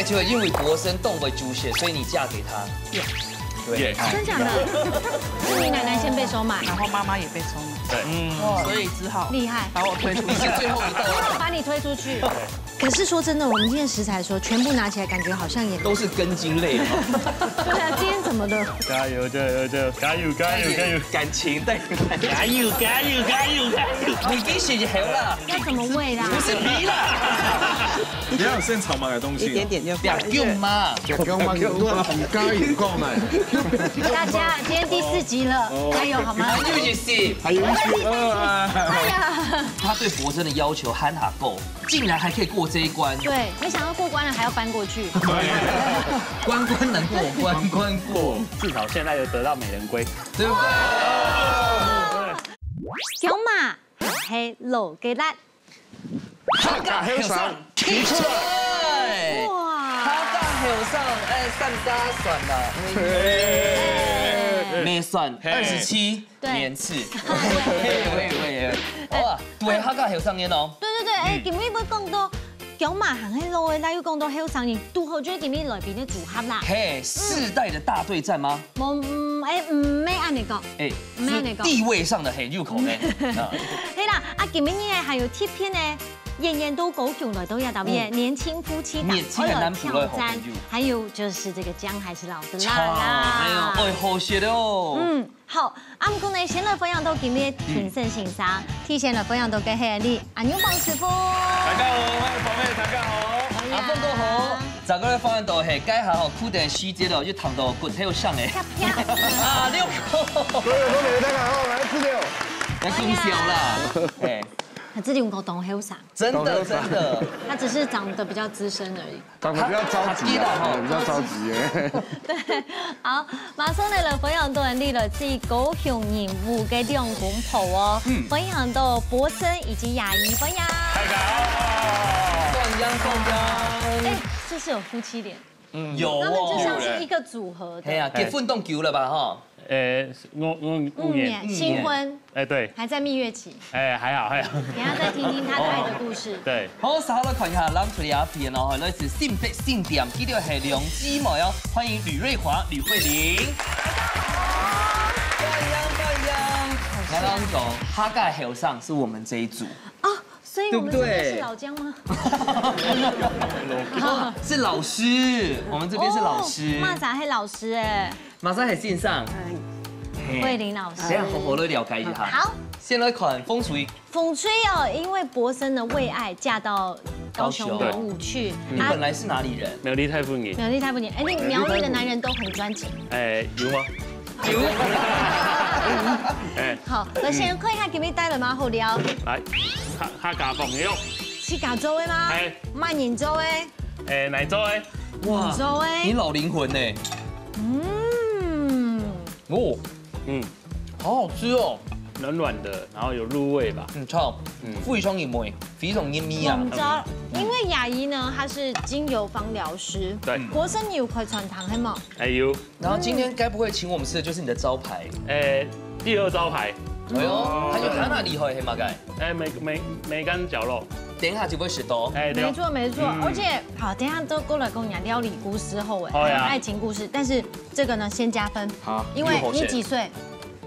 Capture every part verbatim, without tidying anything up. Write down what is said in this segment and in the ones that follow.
就因為博生當會煮食，所以你嫁給他。對。耶。真假的？是你奶奶先被收買，然后妈妈也被收买，对，所以只好厉害，把我推出去。你是最後一道。把你推出去。可是说真的，我们今天食材说全部拿起来，感觉好像也都是根茎類的。对啊，今天怎么的？加油加油加油加油加油加油！感情帶。加油加油加油加油！你已經寫好啦，要怎么喂啦？不是皮啦。你要有現場買的東西。一點點就不要用嘛。有講嘛，有講，加油講嘛。大家今天第四集了，加油好吗？還有一些，還有一些，哎呀，他對博生的要求還很高，竟然還可以過這一關。对，没想到過關了还要搬过去。關關難過關關過。至少現在有得到美人歸。對不對？強嘛，還係老个辣。客家後生提出來。哇，客家後生，哎，三加算啦。沒算，二十七對年次。喂喂喂，哇，對，客家後生年哦。對對對，哎，今日會講到強嘛，還係老个辣，又講到後生人，拄好就係今日來賓个組合啦。嘿，世代的大對戰嗎？無，嗯，哎，毋係恁樣講。哎，沒有那個是地位上的很入口呢。啊係啦，啊，今日呢還有特別呢，遠遠到高雄來到這搭位，嗯年輕夫妻檔，年輕的男僕來好朋友還有就是這個薑還是老的辣操，哎呦，啦。哎，好食哦。嗯，好，啊，毋過呢，先來分享到今日評審先生，提前來分享到个係你，阿牛黃師傅。大家好，我係寶貝，大家好。阿鳳哥好，再過來分享到係，該下吼，苦等時節了，就談到骨頭上的。啪啪。啊，六哥，各位朋友，大家好，我是六。來恭喜啦。哎，他自己有講當後生，真的真的。他只是長得比較資深而已。長得比較着急啊，長得比較着急耶。好，馬上來了，分享到你來自高雄人物个兩公婆哦，分享到博生以及雅怡，分享。大家好。放羊放羊。哎，就是有夫妻臉，有他們就像哦。是一個組合的。哎呀，結婚當久了吧哈？呃，我我五年新婚，哎，對，還在蜜月期，哎，還好還好。等一下再聽聽他的愛的故事。對，好，稍後來看一下，咱出來片哦，來自新北新店，記得係兩姊妹哦，歡迎呂瑞華、呂慧玲。歡迎歡迎。剛剛講，他蓋後生是我們這一組。哦，所以我們這邊是老薑嗎？哦，是老師，我們這邊是老師。哦，馬上係老師哎，馬上係先生。嘿慧玲老師等一下好好的了解一下。好，先來看風水。風吹哦，因為博生呢為愛嫁到高雄人物去，你本來是哪裡人？苗栗大武人。苗栗大武人，哎，你苗栗的男人都很專情。哎，有嗎？有。哎，好，來先看一下今日帶了嗎？好料，來，客客家朋友，自家做的嗎？哎慢人做的，哎，哪做哎？哇你做的你老靈魂呢？嗯，哦，嗯，好好吃哦。軟軟的，然後有入味吧。嗯，超，嗯非常入味，非常入味啊我。們知道，因為雅怡呢，她是精油芳療師，對博生你有開餐廳係無？哎有，然後今天該不會請我們吃的就是你的招牌？哎，第二招牌，哎呦，還有還哪厲害，黑馬蓋。哎，梅梅梅干絞肉，等一下就會食到。哎，對哦，沒錯沒錯，嗯而且好，等一下都過來跟我們講料理故事後尾，好呀還有愛情故事，但是這個呢先加分，好，因為你幾歲？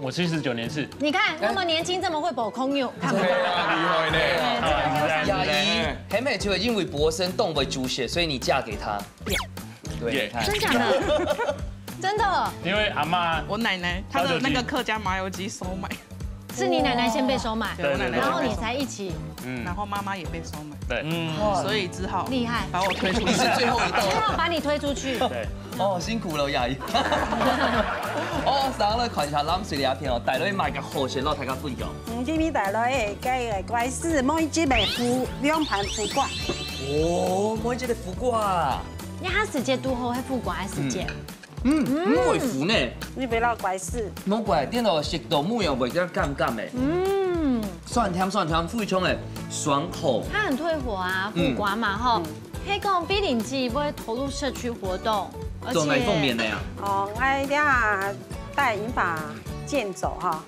我七十九年次，你看那麼年輕，這麼會保空友，看不到。厲害呢。雅怡，黑妹就因為博生當會煮食，所以你嫁給他。對，耶你看。真假的？真的，因為阿嬤我奶奶她的那個客家麻油雞收買，是你奶奶先被收買，對對對然後你才一起，嗯然後媽媽也被收買，對，嗯，所以只好厲害，把我推出去。你是最後一道。最後把你推出去。對，哦，辛苦了雅怡。哦，上來看一下藍色的影片哦，帶來買个好食，摎大家分享。嗯，今日帶來个个怪事，每一隻个苦，兩盤苦瓜。哦，每一隻个苦瓜。你下時節拄好係苦瓜个時節，嗯，嗯，會苦呢。你不要怪事，莫怪，顛倒食到尾又會這樣甘甘的，嗯，酸甜酸甜，非常的爽口。它很退火啊，嗯苦瓜嘛吼。可以講，必定自己會投入社區活動，而且做哪方面的呀？哦，我這下帶銀髮健走哈，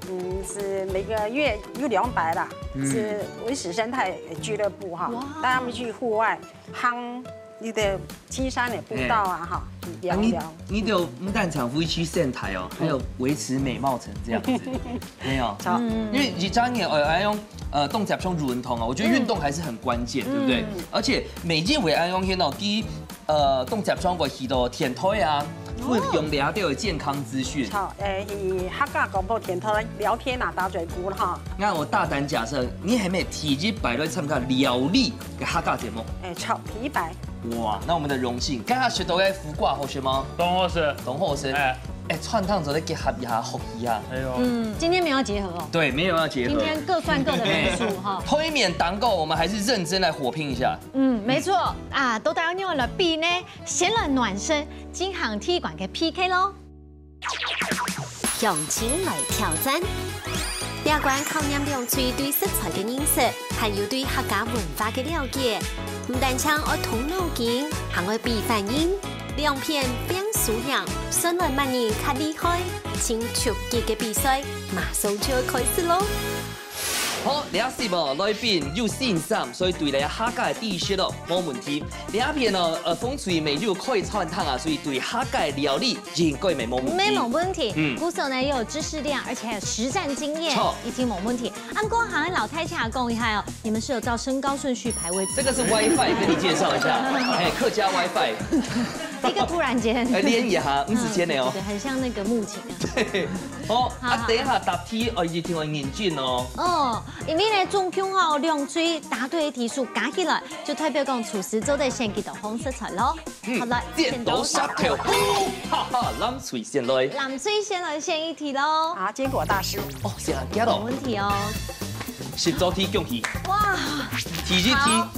嗯，是每個月有兩擺啦，是維持生態俱樂部哈，帶他們去戶外夯你个青山个步道啊，哈，啊，你，你就毋單淨維持身材哦，還有維持美貌成這樣子，沒有？好，因為一張臉，呃，愛用，呃，動作上運動啊，我覺得運動還是很關鍵，對不對？而且每日會愛用現到第，呃，動作上會去到電梯啊，分享了解健康資訊。好，誒，去客家廣播電台聊天啊，打嘴鼓哈。那我大膽假設，你還沒第一擺來參加料理个客家節目？誒，好，第一擺。 哇，那我們的榮幸，剛剛學到个苦瓜好食嗎？當好食。當好食。哎。哎，川燙做得結合一下，學一下。哎呦。嗯，今天沒有要結合哦。對，沒有要結合。今天各算各的人數哈。哎，推免當夠，我們還是認真來火拼一下。嗯，沒錯啊，都大家用了比呢，先來暖身，進行踢館个P K咯。 鄉親來挑戰。這關考驗兩隊對食材个認識，還有對客家文化个了解。毋單淨愛動腦筋，還愛比反應。兩片拚輸贏，算來麼人較厲害。盡刺激个比賽，馬上就要開始咯！ 好，這時哦，來賓有信心，所以對這客家个知識哦，無問題。這片哦，呃，風水美又開餐廳啊，所以對客家料理應該沒無問題。沒有問題。嗯。故所呢，又有知識量，而且還有實戰經驗，著。已經沒問題。啊，毋過還跟老太太講一下哦，你們是有照身高順序排位置。這個是WiFi，跟你介紹一下。哎，客家WiFi。一個突然間。哎，連一下，毋係真个哦。嗯，對，很像那個木琴啊。對。好，啊，好，好。等一下答題哦，一定要認真哦。哦， 因為呢，總共哦，兩隊答對个題數加起來，就代表講廚師做得選幾多項食材咯。嗯，好，來，剪刀石頭布，哈哈，藍隊先來。藍隊先來選一題咯。啊，堅果大師。哦，先來，加咯。沒問題哦。十道題恭喜。哇，第一題。好，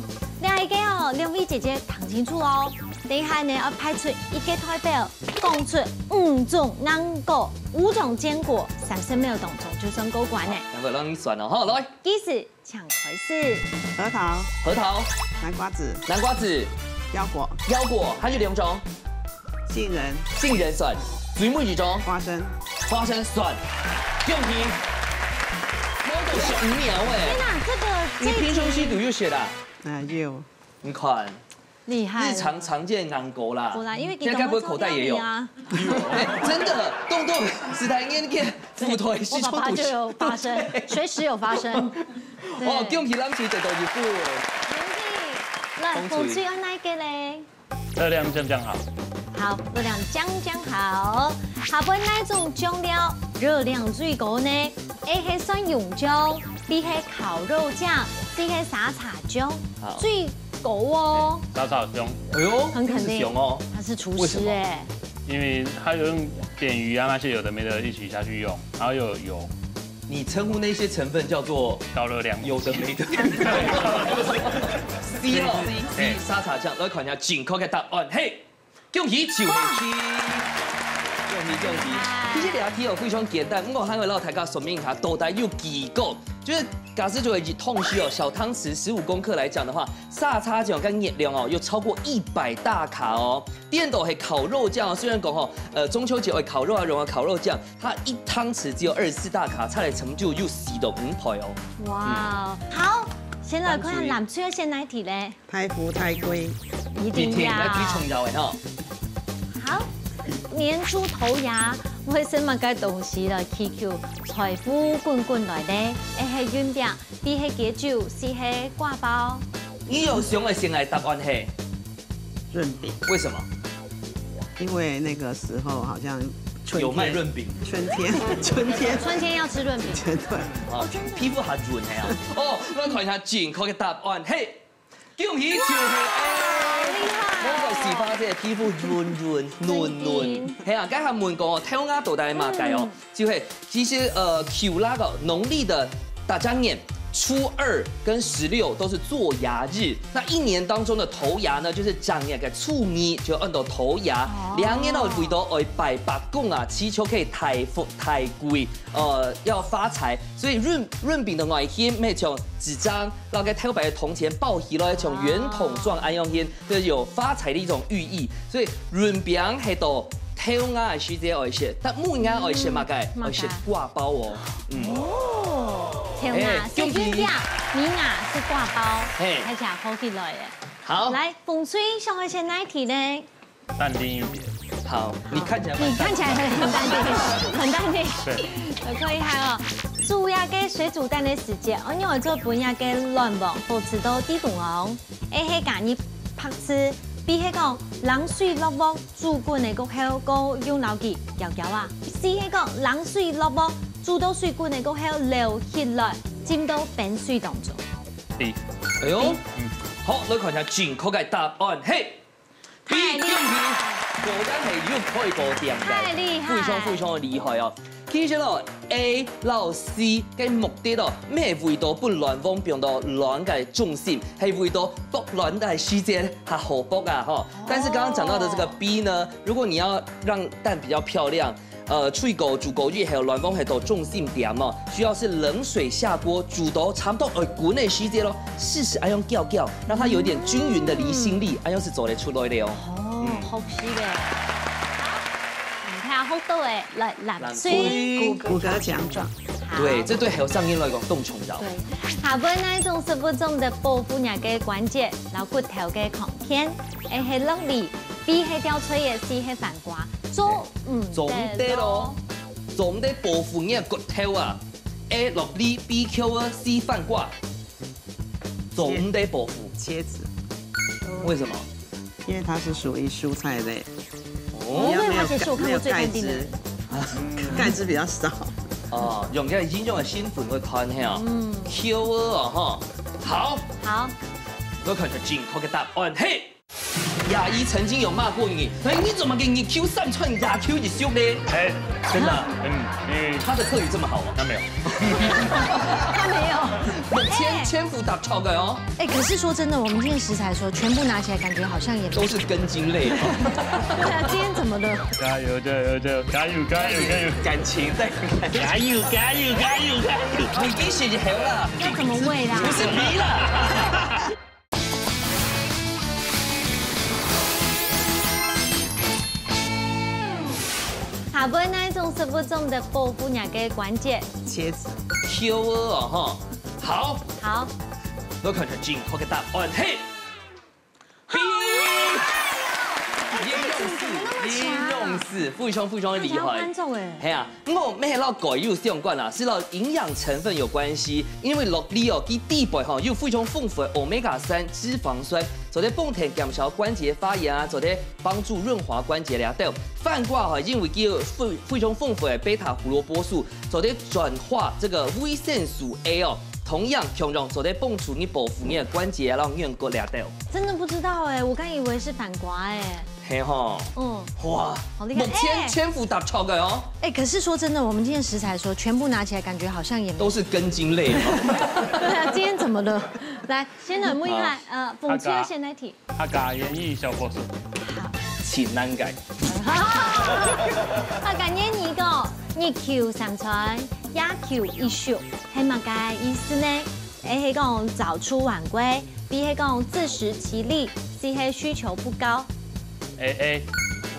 這一個哦，兩位姐姐聽清楚哦。等一下呢，要派出一個代表，講出五種堅果，五種堅果，三十秒當中就算過關呢。兩個讓你選了哈，來。 計時，請開始。核桃、核桃、南瓜子、南瓜子、腰果、腰果，還有兩種。杏仁、杏仁選，最尾一種。花生、花生選，恭喜！我都十五秒哎。天哪，這個，你平常時都有食啊？啊，有。你看， 厲害了。日常常見的堅果啦。不啦，因為佢現在該不會口袋也有？講到這樣啊。哎，真的，東東時代應該副隊是我爸爸就有發生，隨時有發生。對。哦，恭喜藍隊得到一分。恭喜。來，紅隊。紅隊愛哪一個嘞？熱量降降好。好，熱量降降好。下背哪種醬料熱量最高呢？A係蒜蓉醬，B係烤肉醬，C係沙茶醬。好。最 高哦。沙茶醬。哎呦，很肯定，這是熊哦。他是廚師哎。為什麼？因為他有用點魚啊那些有的沒的一起下去用，然後又有油。你稱呼那些成分叫做高熱量。有的沒的。C哦，C，沙茶醬。來看一下正確个答案，嘿，恭喜就係C。恭喜恭喜！其實這題哦非常簡單，毋過還愛摎大家說明一下，到底有幾個，就是假使就係一湯匙哦，小湯匙十五公克來講的話， 沙茶醬个熱量哦，有超過一百大卡哦。顛倒係烤肉醬哦，雖然講吼，呃，中秋節會烤肉啊，用啊烤肉醬，它一湯匙只有二十四大卡，差个程度有四到五倍哦。哇，好，先來看藍隊愛選哪一題咧？大富大貴。一定要。一定，該最重要个吼。好，年初頭牙，會食麼个東西來祈求財富滾滾來咧？A係潤餅，B係雞酒，C係割包。 你有想个先來答案係？潤餅。為什麼？因為那個時候好像春天有賣潤餅。春天，春天。春天要吃潤餅。對。哦，皮膚好潤个啊。哦，來看一下正確个答案，嘿，恭喜就係A。好厲害哦。我个洗髮水皮膚潤潤嫩嫩。真的。係啊，該下問講哦，豆芽到底係麼个哦？嗯。 就係，其實，呃，舊曆哦，農曆的大正月初二跟十六都是做牙日。那一年當中的頭牙呢，就是正月个初二，就安到頭牙。哦。兩年哦，為到愛拜伯公啊，祈求可以大富大貴，呃，要發財。所以潤，潤餅的外形，乜像紙張，摎該頭擺个銅錢包起來，像圓筒狀恁樣形。 就有發財的一種寓意。所以潤餅係到頭牙个時節愛食，但尾牙愛食麼个？嗯，麼个？愛食割包哦。嗯。哦，頭牙係潤餅，哎，恭喜。尾牙係割包，嘿。而且好起來耶。好，來，紅隊想愛選哪題呢？淡定一點。好，你看起來蠻淡定。你看起來很淡定，很淡定。對。我看一下哦，煮這个水煮蛋个時節，愛仰般做分這个卵黃好食到底肚哦？A係加入白醋，B係講冷水落鑊煮滾个過後，過用摎佢攪攪啊。C係講冷水落鑊煮到水滾个過後撈起來，浸到冰水當中。 B。哎喲，嗯。好，來看一下正確个答案係B，太厲害。恭喜，果然係有開過店个，太厲害。非常非常个厲害哦。其實哦，A摎C个目的哦，毋係為著分卵黃放到卵个中心，係為著剝卵个時節較好剝啊吼。但是剛剛講到的這個B呢，如果你要讓蛋比較漂亮， 呃，水果煮過以後，卵黃係到中心點哦，需要是冷水下鍋煮到差不多愛滾个時節咯，適時愛用攪攪，讓它有一點均勻的離心力，恁樣係做得出來个哦。哦，好吃个。你看，好多个，來，藍色。藍色。骨，骨骼強壯。好。對，這對後生人來講當重要。對。下背哪一種食物做得保護若个關節摎骨頭个康健？A係洛梨，B係吊菜葉，C係番瓜。做毋得咯。 做毋得保護若个骨頭啊。A洛梨，B茄仔，C番瓜。做毋得保護。茄子。為什麼？因為它是屬於蔬菜類。哦。因為它是我看過最淡定的人。沒有鈣質。鈣質比較少。哦，用這營養的成分來看，係啊。嗯。茄仔哦，吼。好。好。我看一下正確个答案，係 牙醫曾經有罵過你，哎，你怎麼个日勼三餐夜勼一宿呢？哎，真的啊？嗯，嗯。他的客語這麼好啊？他沒有。他沒有。千，哎。千夫搭錯个哦。哎，可是說真的，我們今天食材的時候，全部拿起來感覺好像也沒都是根莖類哦。對啊，今天怎麼了？加油，加油，加油，加油，加油，加油。感情在。加油，加油，加油，加油。你必須好啦。要怎麼餵啦？不是你啦。 下背哪一種食物做得保護若个關節？茄子。茄仔哦，吼。好。好。我看一下正確个答案，係B。好厲害哦！哎，這題怎麼那麼強？營養師，非常非常的厲害。非常關注哎。係啊， 毋過毋係摎鈣有相關啦，係摎營養成分有關係。因為洛梨哦，佢底背吼有非常豐富个omega三脂肪酸，做得幫助減少關節發炎啊，做得幫助潤滑關節這兜。番瓜吼，因為佢有非，非常豐富个貝塔胡蘿蔔素，做得轉化這個維生素A哦，同樣共樣做得幫助你保護你个關節啊，摎軟骨這兜。真的不知道哎，我剛以為是番瓜哎。 係吼。嗯。哇，好厲害。目前全部答錯个哦。哎，可是說真的，我們今天食材的時候，全部拿起來感覺好像也沒都是根莖類哦。對啊，今天怎麼了？來，先來問一下，好。呃，鳳姐先來提。客家諺語小故事。好。請難改。客家諺語講，日勼三餐，夜勼一宿，係麼个意思呢？A係講早出晚歸，B係講自食其力，C係需求不高。 A，A，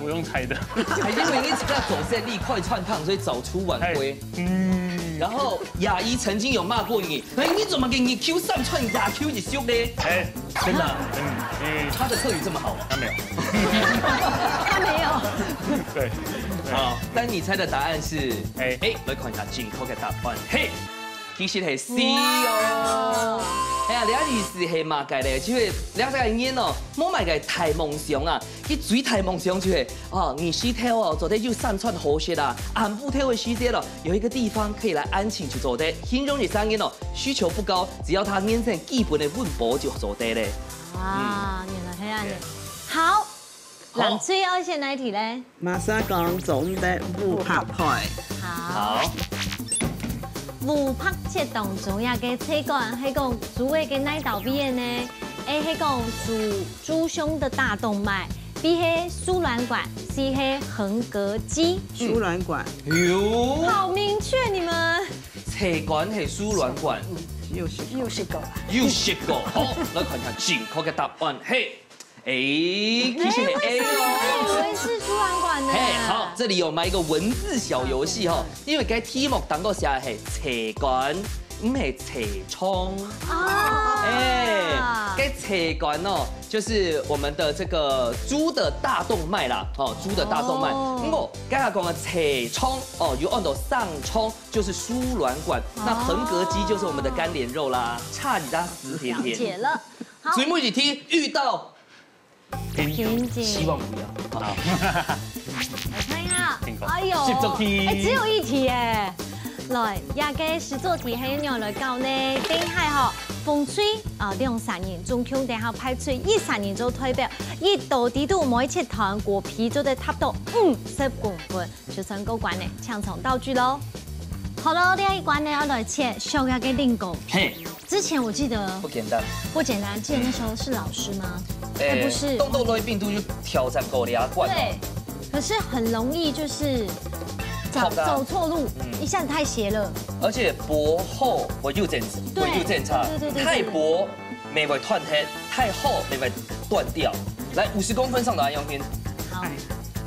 不用猜的。因為你自家做生理開餐廳，所以早出晚歸。哎，嗯。然後牙醫曾經有罵過你，哎，你怎麼个日勼三餐夜勼一宿呢？哎，真的啊？嗯，嗯。他的客語這麼好啊？他沒有。他沒有。對。好，但你猜的答案是A。A，來看一下正確个答案。係， 其實係C哦。哇。哎呀，這意思係麼个咧？就係這個人哦，無麼个大夢想啊。佢最大夢想就係，哦，日時頭哦，做得有三餐好食啊，暗晡頭个時節咯，有一個地方可以來安靜就做得。形容這個人哦，需求不高，只要他完成基本个溫飽就做得咧。啊，嗯。原來係恁樣。對。好， 好。藍隊愛選哪一題咧？麼儕講做毋得烏白配？好。好。烏白切當中，這個菜館係講煮个个哪兜味个呢？A係講煮豬胸的大動脈，B係素卵館，C係橫膈肌。素卵館。喲。好明確，你們。菜館係素卵館。有食過。有食過啦。有食過。好，來看一下正確个答案。係。 哎，其實係A哦。哎，我也是素卵館呢。嘿，好，這裡有埋一個文字小遊戲哈，因為該題目當中寫个係菜館，毋係痤瘡。啊。哎，該痤瘡哦，就是我們的這個豬的大動脈啦，哦，豬的大動脈。哦。毋過，剛才講的痤瘡哦，有安到生瘡，就是輸卵管。那橫膈肌就是我們的肝連肉啦，差一隻死甜甜。了解了。好。最尾一題遇到瓶頸。希望不要。好。我看一下。哎呦，十足題。哎，只有一題耶。來，這個十足題還有仰來搞呢？等一下吼，紅隊啊，兩儕人，總共等下派出一儕人做代表，一道底肚每一團果皮做得疊到五十公分。 就算過關了，請上道具囉。好了，這一關呢，要來切小鴨个蘋果。嘿。之前我記得不簡單。不簡單，記得那時候是老師嗎？哎，不是。動作都一併都去挑戰過了啊，慣了。對，可是很容易就是走，好的。走錯路，嗯。一下子太斜了。而且不厚，我就這樣子，對，我就這樣子，對，對，對，對，太薄， 尾會斷忒，太厚尾會斷掉。來，五十公分上到恁樣形。好。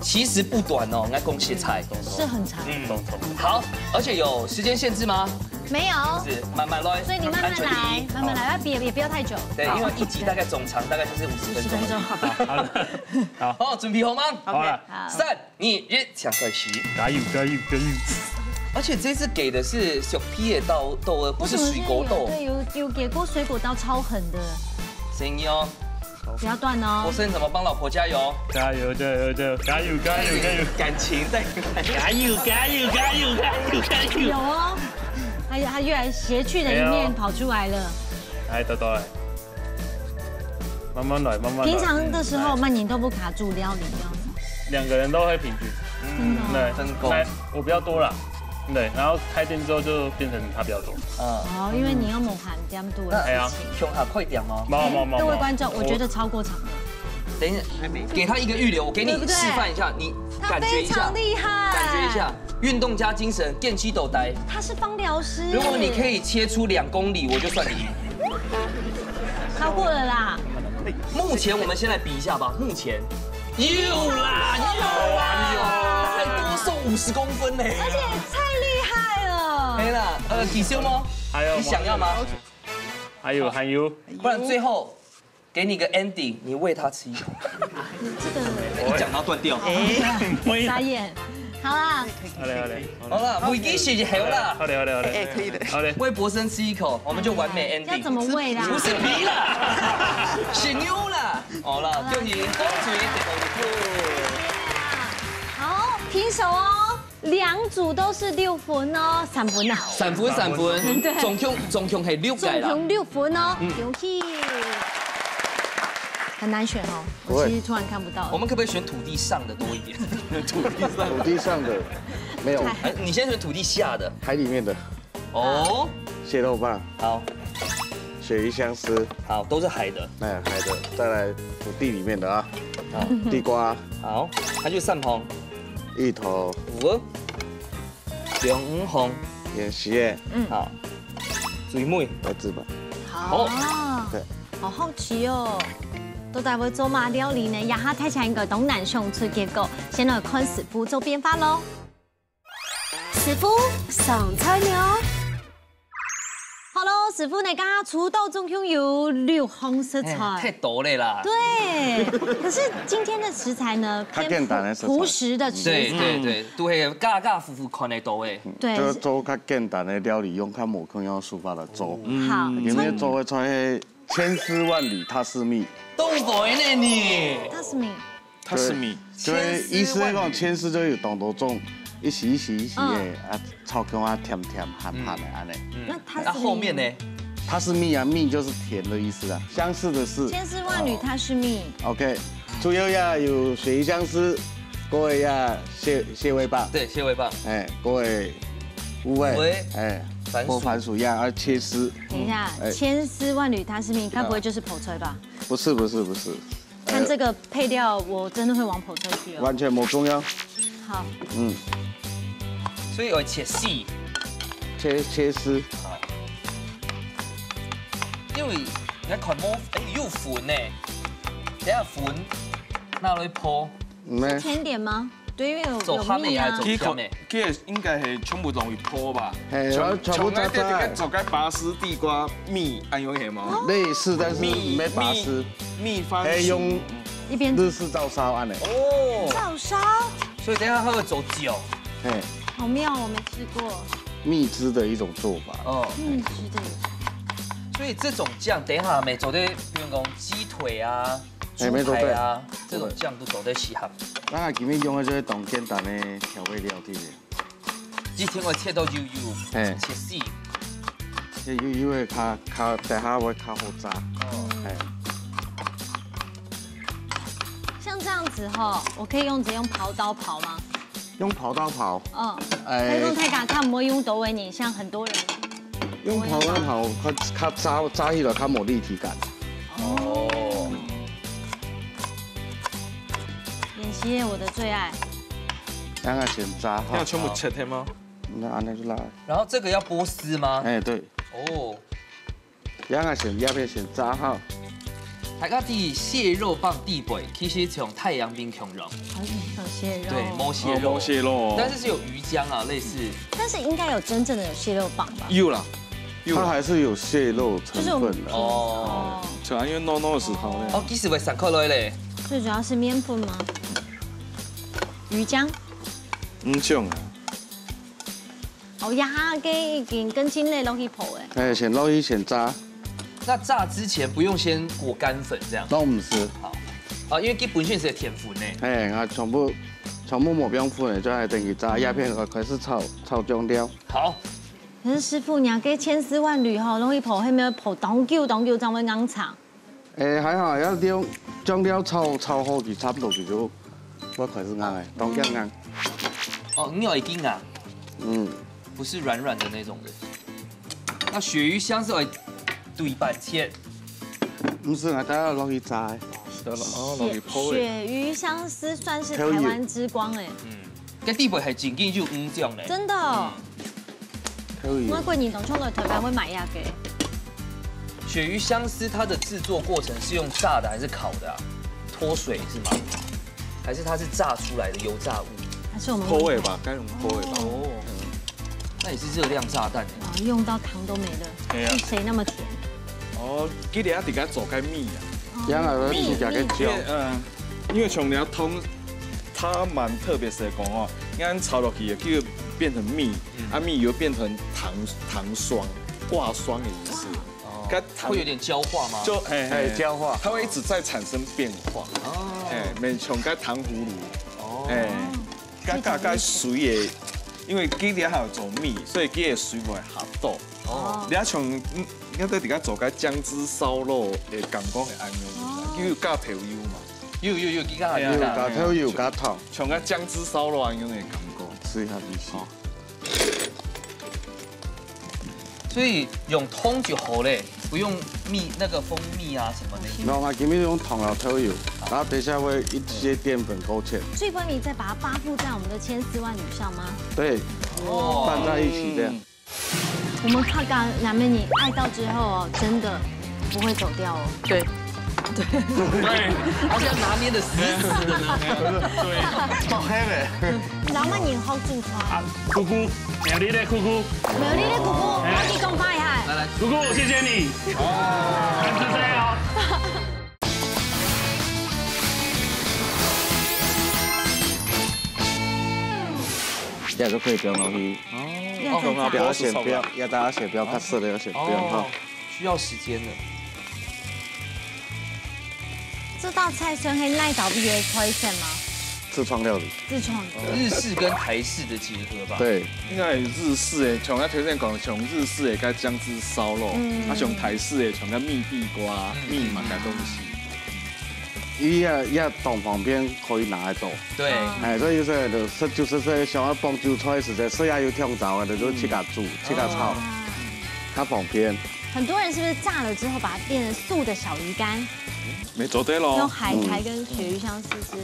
其實不短哦，𠊎講實在。是很長。嗯，好，而且有時間限制嗎？沒有。是，慢慢來，所以你慢慢來，安全第一。慢慢來，要比，也不要太久。對，因為一集大概總長大概就是五十分鐘。五十分鐘。好了。好。好，準備好嗎？好了。好。三、二、一，請開始。加油，加油，加油！而且這次給的是小批的刀，刀，不是水果刀。為什麼是有，對，有，有給過水果刀超狠的。聲音哦。不要斷哦。我是怎麼幫老婆加油？加油，加油，加油，加油，加油，加油！感情在。加油，加油，加油，加油，加油！有哦，還有，它越來邪趣的一面跑出來了。哎呦。來，豆豆，來。 慢慢來，慢慢來。平常的時候，嗯，來。曼宁都不卡住料理，這樣子。兩個人都會平均。嗯，對，真够。來，我比較多啦。對，然後開店之後就變成他比較多。嗯。哦，因為你要模仿店肚的事情。哎呀。胸下快點哦。沒有，沒有，沒有，各位觀眾，沒有。我覺得超過場了。等一下，給他一個預留，我給你，對不對？示範一下，你感覺一下，他非常厲害。感覺一下。 運動家精神，健七斗呆。他是芳療師。如果你可以切出兩公里，我就算你贏。超過了啦。目前我們先來比一下吧。目前。有啦，有啦，有啦。還多送五十公分呢。而且太厲害了。沒啦，呃，幾秀嗎？還有嗎？你想要嗎？還有，還有。不然最後 給你個 ending，你餵牠吃一口。這個一講到斷掉。哎，我也，傻眼。好啦，好嘞，好嘞，好嘞。好啦，喂雞食就好啦。好嘞，好嘞，好嘞。哎，可以的。好嘞。餵博生吃一口，我們就完美 ending。要怎麼餵啦？不是皮啦，是牛啦。好啦，恭喜紅隊得到一分。好，平手哦。 兩組都是六分哦，三分啊。三分，三分，對。總共，總共係六個啦。總共六分哦，嗯。恭喜。很難選哦，不會。我其實突然看不到了。我們可不可以選土地上的多一點？土地上。土地上的，沒有。哎，你先選土地下的。海裡面的。哦。蟹肉棒。好。 鱈魚香絲。好，都是海的。哎，海的，再來土地裡面的啊。好。地瓜。好，還有三項。芋頭。有哦。兩項。芫荽。嗯。好。最尾。來，粄條。好。好。對。好好奇哦。到底會做麼料理呢？這下大家應該當難想出結果，先來看師傅做變化囉。 師傅，上菜了。好囉，師傅，你剛剛出到總共有六項食材。哎，太多了啦。對，可是今天的食材呢，較簡單的食材。偏樸，樸實的食材。對，對，對，都係家家戶戶看得到的。對。就做較簡單的料理，用較無共樣的手法來做。嗯。好，因為做个菜係千絲萬縷，它是蜜。都會呢你。它是蜜。 它是蜜。就係意思係講，千絲就有當多種，一絲一絲一絲的，嗯。啊，炒薑啊，甜甜鹹鹹的恁呢。嗯。那它是蜜呢？它是蜜啊，蜜就是甜的意思啊，相似的是。千絲萬縷它是蜜。哦。OK，主要呀有鱈魚香絲，過个呀蟹，蟹味棒。對，蟹味棒。哎，過个烏龜，烏龜，哎，番薯。過番薯呀，啊，切絲。等一下，哎。千絲萬縷它是蜜，該不會就是泡菜吧？不是，不是，不是。 看這個配料，我真的會往泡菜去哦。完全無共樣。好。嗯。所以愛切絲。切，切絲。好。因為你看無，哎，有粉呢。等下粉拿來泡。嗯呢。是甜點嗎？對，因為有，做鹹个還係做甜个？有蜜啊。佢可，佢應該係全部都會鋪吧？係，全，全部炸炸个。全部都係做个拔絲地瓜蜜，恁樣係無？類似，但是毋係拔絲。蜜，蜜番薯。係用一邊日式照燒恁樣。哦。照燒？所以等一下佢會做醬。係。好妙，我沒吃過。蜜汁的一種做法。哦。蜜汁的。所以這種醬等一下乜做得，比如講雞腿啊、哎，沒錯，豬排啊，對。這種醬都做得適合。咱今日用个就係當簡單个調味料，對不對？一定愛切到幼幼，嘿。切絲。切幼幼个較，較，等下會較好炸。哦。嘿。像這樣子吼，我可以用，直接用刨刀刨嗎？用刨刀刨？嗯。哎。可以用太大，看有沒有用刀仔，你像很多人用刨刀刨，較，較炸，炸起來較無立體感。哦。 演習我的最愛。讓它先炸好。要全部切開嗎？那恁樣就來。然後這個要剝絲嗎？哎，對。哦。讓它先，要不要先炸好？大家知蟹肉棒底背，其實像太陽餅共樣。好，有蟹肉。對，無蟹肉。哦，無蟹肉。但是是有魚漿啊，類似。但是應該有真正的有蟹肉棒吧？有啦，有啦。它還是有蟹肉成分的。就是我們，哦。哦。像因為糯糯个時候呢。哦，其實會散開來咧。最主要是麵粉嗎？魚漿？嗯，像啊。哦，這下个已經跟青類落去泡欸。哎，先落去先炸。那炸之前不用先裹乾粉這樣？都毋使。好。啊，因為佢本身係甜粉呢。哎，啊，全部，全部無放粉个，就愛等佢炸，嗯。一片開始炒，炒醬料。好。可是師傅，你這个千絲萬縷吼，落去泡，係毋係泡當久當久，正會硬撐？ 哎，還好，要用醬料炒，炒好，佢差不多佢就會開始硬欸，當然硬。哦，你有一定啊，嗯。不是軟軟的那種的。那鱈魚香是有對半切。毋係啊，大家落去炸欸。對了，哦，落去泡欸。鱈魚香絲算是台灣之光欸。嗯，該地位還緊緊就五這樣嘞。真的哦。嗯。 可以。我過年當中來台灣會買這个。鱈魚香絲它的製作過程是用炸的還是烤的啊？脫水是嗎？還是它是炸出來的油炸物？還是我們泡的吧，該用泡的吧。哦。嗯。那也是熱量炸彈欸。哇，用到糖都沒了，哎呀。是誰那麼甜？哦，佢等下自家做該米啊。哦。這樣啊，米，自家个醬。米。嗯，因為像你要通，它蠻特別的講哦，你看炒落去，就變成米，嗯。啊，米又變成糖，糖霜，掛霜的意思。哦。該糖會有點焦化嗎？就，嘿，嘿，哎，焦化。它會一直在產生變化。哦。哎，每像該糖葫蘆。哦。哎。 該，該，該水个，因為佢這下有做米，所以佢个水毋會合到。哦。你啊像，嗯，你看在底下做該薑汁燒肉个感覺係恁樣，哦。佢有加豆油嘛？有，有，有，佢加，哎呀，有加豆油，有加糖。像該薑汁燒肉恁樣个感覺。試一下味緒。好。 所以用糖就好嘞，不用蜜，那個蜂蜜啊什麼的。沒有啊，今天用糖啊，豆油，然後等一下會一些澱粉勾芡。所以蜂蜜再把它包覆在我們的千絲萬縷上嗎？對，哦。拌在一起這樣。我們客家男人，你愛到之後哦，真的不會走掉哦。對。 對，好像拿捏得死死的呢。對，好黑嘞。老闆娘好煮菜。啊，牯牯，苗栗个牯牯。苗栗个牯牯，哎。我去公開哈。來，來。牯牯，謝謝你。哦。感謝哦。這就可以放落去。哦，不要再炸。不要先不要，要大家先不要，較色的要先不要哈。哦，需要時間的。 這道菜算係哪道位个菜色嗎？自創料理。自創的。日式跟台式的結合吧。對。應該係日式欸，像我頭先講，像日式个該薑汁燒肉，嗯。啊，像台式个像該蜜地瓜、嗯。蜜嘛，該東西。佢也，也當方便可以拿來做。對。哦。哎，所以就是，就是，就是想要傍韭菜時節，食也有暢燥个，就自家煮，自家炒，哦。較方便。很多人是不是炸了之後把它變成素的小魚乾？ 乜做得咯。用海苔跟鱈魚香絲絲。嗯。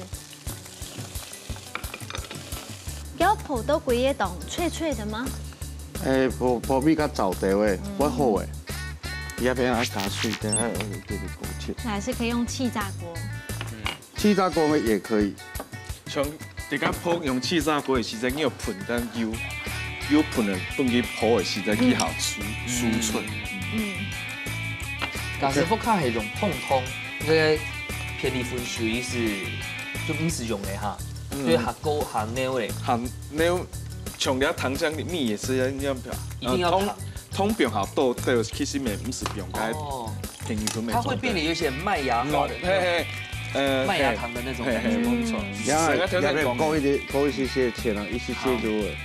要烰到歸个當脆脆的嗎？哎，烰，烰比較燥兜欸，嗯。會好欸。這片愛加水，等下會給你勾芡。那還是可以用氣炸鍋。嗯。氣炸鍋呢也可以。像你講烰用氣炸鍋个時節，你有烰，但油，油烰了，放去烰个時節，佢好酥，酥脆。嗯，假使屋下係用烰湯，這个便利粉水係就毋使用个哈，所以較高較濃个。好，那像你要糖漿米也是要要一定要糖。通常好多都其實也毋使用該哦，便利粉。它會變得有點麥芽化的那種。嘿嘿，呃，麥芽糖的那種感覺。嘿嘿，沒錯。然後整個條件講也可以勾一點，勾一些些芡啊，一些些就會。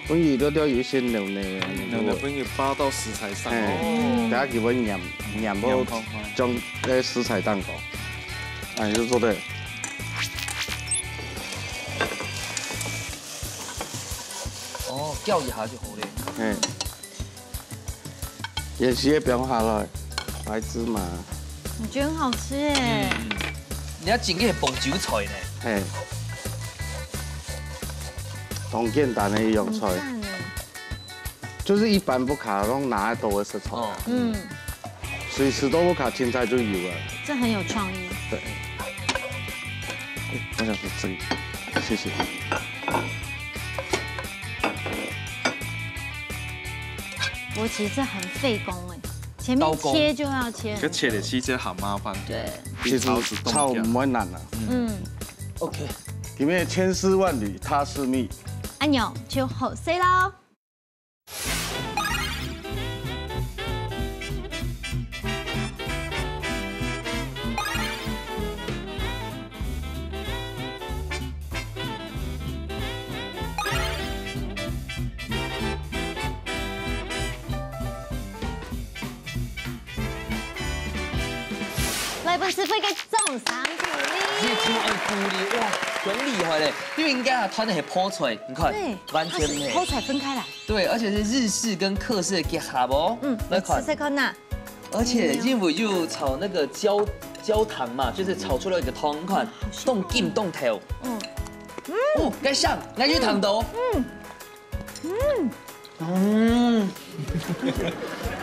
所以都都有一些濃濃的，能不能包到食材上？哎，哦，大家給我染染好染好好，將呃食材蛋糕，哎，就做對，哦，攪一下就好了。哎，也是也不用下來，白芝麻，我觉得很好吃哎。你要整个紅酒菜呢，哎，當簡單的一樣菜，很赞哎。就是一般屋下攏拿得到的食材，哦，嗯，隨時都屋下青菜就有了。这很有创意。對，哎我想說這個，謝謝。我其实这很费工哎，前面刀工切就要切這。切的時間好麻煩。对，其實炒毋會難啊，嗯， OK，裡面千絲萬縷它是蜜。按鈕就好勢咯。来，分師傅一个掌聲鼓励。這真愛鼓勵，哇，很厲害嘞！因為人家團的係泡菜，你看，对，完全它是泡菜分开来。對，而且是日式跟客式的結合哦。嗯，來看試試看呐。而且因為又炒那個焦焦糖嘛，就是炒出了一個湯，你看，凍金凍頭。嗯，哦，該香，該有糖的哦。嗯嗯嗯，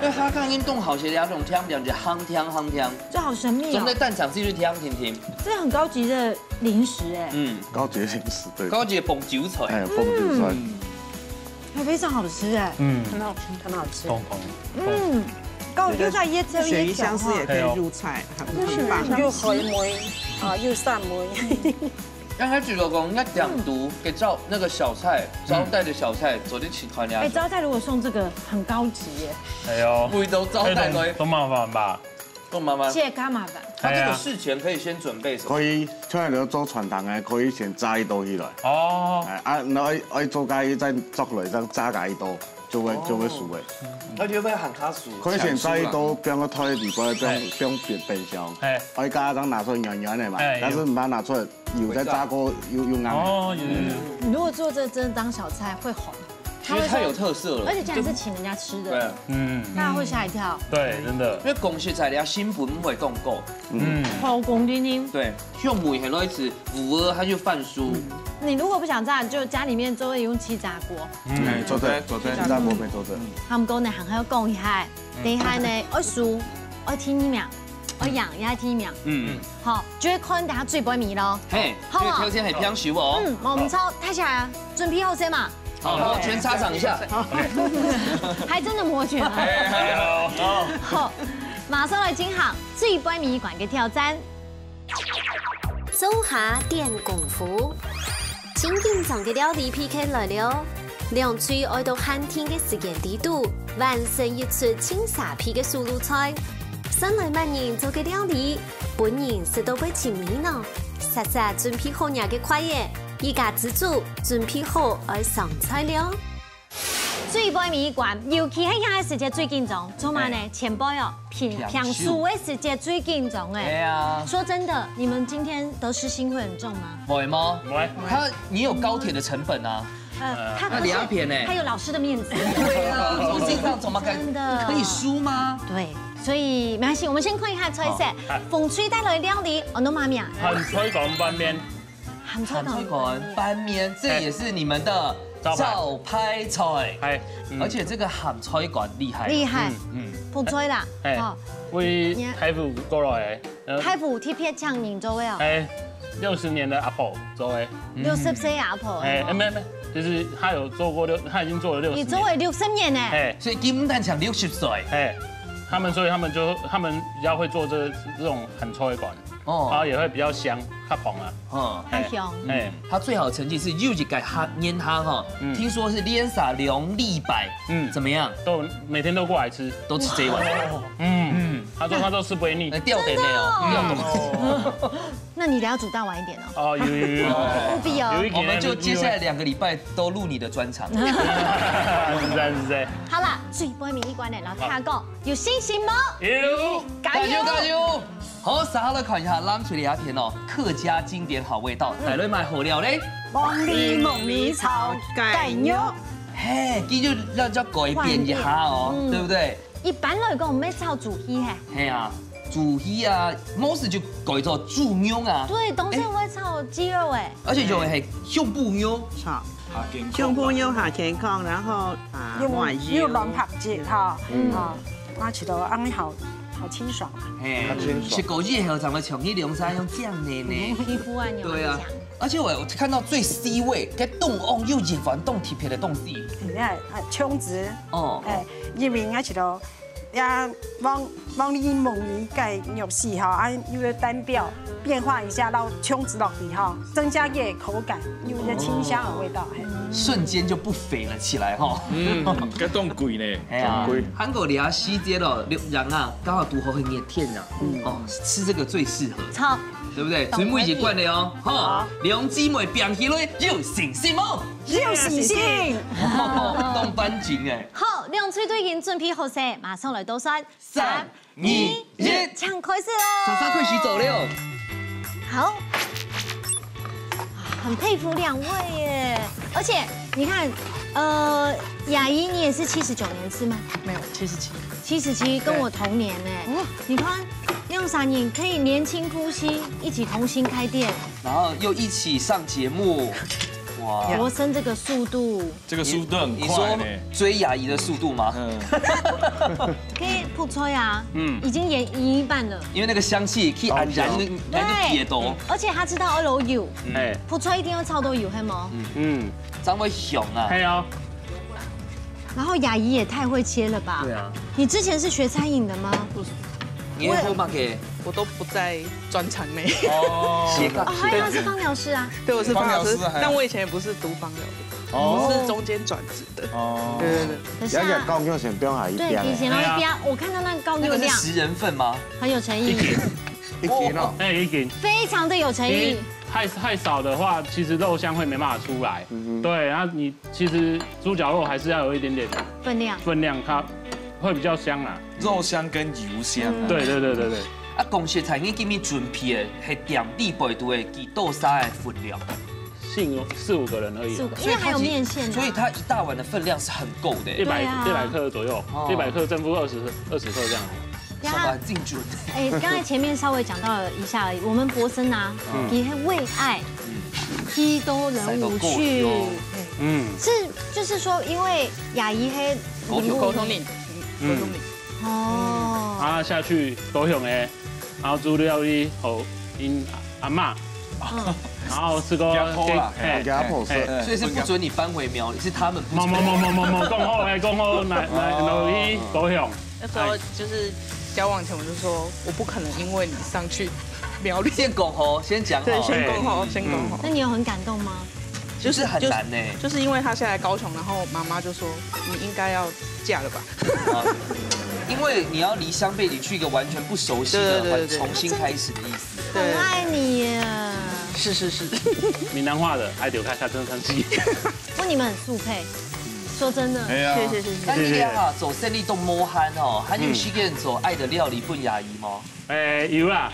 因為它剛剛已經凍好，其實有種香甜，就香甜香甜，这好神秘哦總在。蛋厂是不是香甜甜？这很高级的零食哎。嗯，高級零食，對，高級的紅酒菜。哎，紅酒菜，还非常好吃哎。嗯，很好吃，很好吃。懂懂。嗯，高就在椰菜鳕鱼香丝也可以入菜，很很棒。又好梅啊，又散梅。剛開始老公應該講讀給招那個小菜，招待的小菜做得起團呀哎，。招待如果送这个很高级耶，哎呦，不會都招待過，都麻煩吧？夠麻煩。这也干嘛吧？他這個事前可以先準備什麼？可以，像你做傳統的，可以先炸一道起來。哦，哎啊，然後愛愛做該一再做落來，再炸該一道，就會就會熟的。而且會很卡熟。可以先炸一道，放个台底背，放放冰冰箱。哎，愛加張拿出來軟軟的嘛哎，但是毋怕拿出來，油再炸過又又硬。哦，有有有，你如果做这真的当小菜会红，其實太有特色了而。且竟然是請人家吃對的，，嗯，大家会吓一跳。对，真的，因為講實在，你要新本不會更夠。嗯，好公斤斤，對，像梅很多一次，五二它就翻酥。你如果不想炸，就家里面都会用气炸锅。哎，做得做得。炸過沒做得。他们讲呢，还要讲一下，等一下呢，爱熟，爱听你讲，爱养，也爱听你讲，嗯，好，就会看等下最尾味咯。嘿，好不好這個條件很標熟哦。嗯，我们超太起来啊，准备好先嘛，好，我全插上一下。还真的摸起来。好，马上来进行最尾味一关的挑战。灶下展功夫。真緊張个料理P K來了，兩隊愛到限定个時間裡肚，完成一出盡沙鼻个手路菜。算來麼人做个料理，分人食到會尋味呢？煞煞準備好若个筷仔，一家之煮準備好愛上菜了。 最尾味一关，尤其係現在時節最緊張，做麼呢？前輩哦，評評書个時節最緊張哎。哎呀，说真的，你们今天得失心会很重吗？會嗎？喂，他你有高鐵的成本啊。呃，他那兩片呢？他有老师的面子。對啊，我心脏怎麼敢真的可以輸嗎？对，所以没关系，我们先看一下菜色。好风吹带来的料理，哦，侬妈咪啊，鹹菜乾拌麵，鹹菜鹹菜乾拌麵，這也是你們的招牌招牌菜。哎，嗯而且這個鹹菜乾厲害，厲害，嗯，不错啦，哎哦，為大埔過來个，呃大埔特別請人做个哦。哎，六十年的阿婆做的。六十歲阿婆。哎，哎，没有没有，就是他有做过六，他已经做了六十年。你做了六十年呢？哎，所以基本上六十岁。哎，他们所以他们就他们比较会做这这种很粗的管，哦，然后也会比较香，较蓬啊。嗯，太香。哎，他最好的成绩是有一个哈年哈哈，嗯，听说是连杀两礼拜，嗯，怎么样？都每天都过来吃，都吃这一碗。嗯嗯，他说他都吃不会腻。哎，吊等的哦，吊等。那你等下煮大碗一点哦。哦，有有有有，务必哦。有一点我们就接下来两个礼拜都录你的专场。是这样是这样。好啦，最尾一关呢，老师讲，有信心无？有，加油加油！好，接下来看一下，咱这里一片哦，客家经典好味道，带来买好料嘞。黄梨木耳炒鸡肉。嘿，这就要叫改变一下哦，对不对？ 一般来讲，我们炒猪皮嘿。嘿啊，猪皮啊，most就改做猪肉啊。对，当时我会炒鸡肉哎。而且就会係胸脯肉。好，胸脯肉好健康，然后啊，又又卵白质哈，嗯，啊，那起到安好好清爽啊。嘿，食过以后，咱们像你两三用酱的呢。皮肤啊，对啊。 而且我我看到最 C 位，该冻翁又一碗冻特别的东西。你看啊，琼子，哦，哎，因为人家觉得呀，往往里蒙里盖肉丝哈，啊，有个单调变化一下，然后琼子落去哈，增加一个口感，有一个清香的味道，嘿。瞬间就不肥了起来哈。嗯，该冻鬼呢？哎呀，冻鬼。韩国里啊，西街咯，六人啊，刚好堵好很热天啊，哦，吃这个最适合。超。 对不对？最尾一关了哦，哈，两姊妹拼起来有信心哦，有信心，当板正哎。好，两队都已经准备好势，马上来倒算，三、二、一，请开始喽！莎莎开始做了。好，很佩服两位耶，而且你看，呃，雅怡，你也是七十九年次吗？没有，七十七。七十七，跟我同年呢。你看，用三年可以年轻呼吸，一起同心开店。 然后又一起上节目，哇！博生这个速度，这个速度很快呢。你说追雅怡的速度吗？嗯，可以不吹啊，嗯，已经演一半了。因为那个香气可以按然那个解冻，而且他知道二楼有，哎，不吹一定要超多油，黑吗？嗯，张会雄啊，还有。 然后雅怡也太会切了吧？对啊，你之前是学餐饮的吗？不是，你会后妈给，我都不在专场内。哦，斜杠，哦，他原来是芳疗师啊。对，我是芳疗师，但我以前也不是读芳疗的，我是中间转职的。哦，对对对，等下，雅雅高尿先不用下一边，对，以前那一边，我看到那个高尿量，那个是十人份吗？很有诚意，一斤哦，哎，一斤，非常的有诚意。太太少的话，其实肉香会没办法出来。对，然后你 其实猪脚肉还是要有一点点分量，分量它会比较香啊。肉香跟油香啊。对对对对对。啊，公司菜你今日准备的係點底背肚的幾多少个分量？四五四五个人而已啊。四五个，因为还有面线啊。所以它一大碗的分量是很够的。一百一百克左右，一百克正负二十二十克这样。 上班进准。哎，刚才前面稍微讲到了一下而已。我们博生啊，其实为爱，踢都人无趣。嗯，是，就是说，因为雅怡黑，沟通沟通你，沟通你。哦，啊下去高雄诶，然后煮料理好因阿妈，然后吃个给阿婆啦，给阿婆吃，所以是不准你搬回苗栗，是他们不准。冇冇冇冇冇冇，讲好诶，讲好，来来，落去高雄。 那时候就是交往前我就说，我不可能因为你上去苗栗。先讲好，先讲好。对，先讲好，先讲好。那你有很感动吗？就是很难呢。就是因为他下来高雄，然后妈妈就说你应该要嫁了吧。因为你要离乡背井去一个完全不熟悉的环，重新开始的意思。很爱你耶。是是是。闽南话的，爱丢开下真生气。不，你们很速配，说真的。哎呀，谢谢谢谢。那你俩哈做生理都无閒哦，还有时间做爱的料理分雅怡吗？哎，有啦，